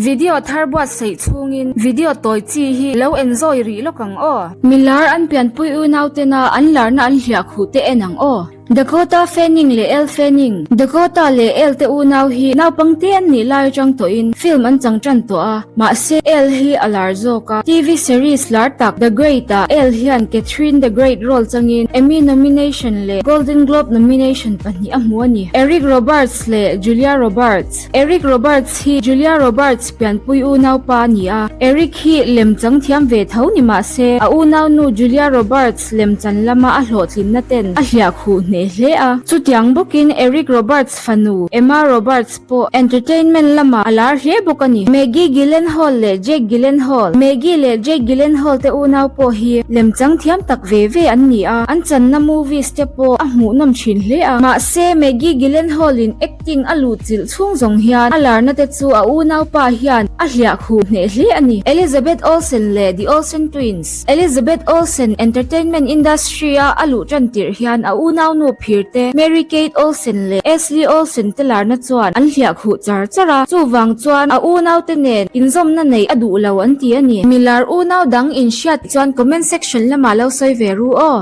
Video thar buatsaih chhungin video tawi chi hi lo enjoy rih lawk ang aw. Milar an pianpui unau tena an larna an hliah khuh te en ang aw. Dakota Fanning leh Elle Fanning, Dakota leh Elle te unau hi naupangte an nih lai atang tawhin film an chang tan tawh a, mahse Elle hi a lar zawk a. TV series lar tak The Great ah Elle hian Catherine the Great role changin Emmy nomination leh Golden Globe nomination pahnih a hmu a ni. Eric Roberts leh Julia Roberts, Eric Roberts hi Julia Roberts pianpui unaupa a ni a, Eric hi lemchang thiam ve tho ni mahse a unaunu Julia Roberts Lemchan lama a hlawhtlinna ten a hliah khuh hneh hle a. Chutiang bawkin Eric Roberts fanu Emma Roberts pawh entertainment lamah a lar hle bawk a ni. Maggie Gyllenhaal leh Jake Gyllenhaal Maggie leh Jake Gyllenhaal te unau pawh hi lemchang thiam tak ve ve an ni a, an channa movies te pawh a hmuhnawm thin hle a. Mahse Maggie Gyllenhaal in acting a luhchilh chhung zawng hian a larna te chu a unaupa hian a hliah khuh hneh hle a ni. Elizabeth Olsen leh The Olsen Twins. Elizabeth Olsen entertainment industry-a a luh tan tirh hian a unaunu phir te Mary Kate Olsen leh Ashley Olsen te larna chuan an hliah khuh char char a, chuvang chuan a unaute nen inzawmna neih a duh lo an ti a ni. Milar unau dang inhriat chuan comment section lamah lo sawi ve ru aw.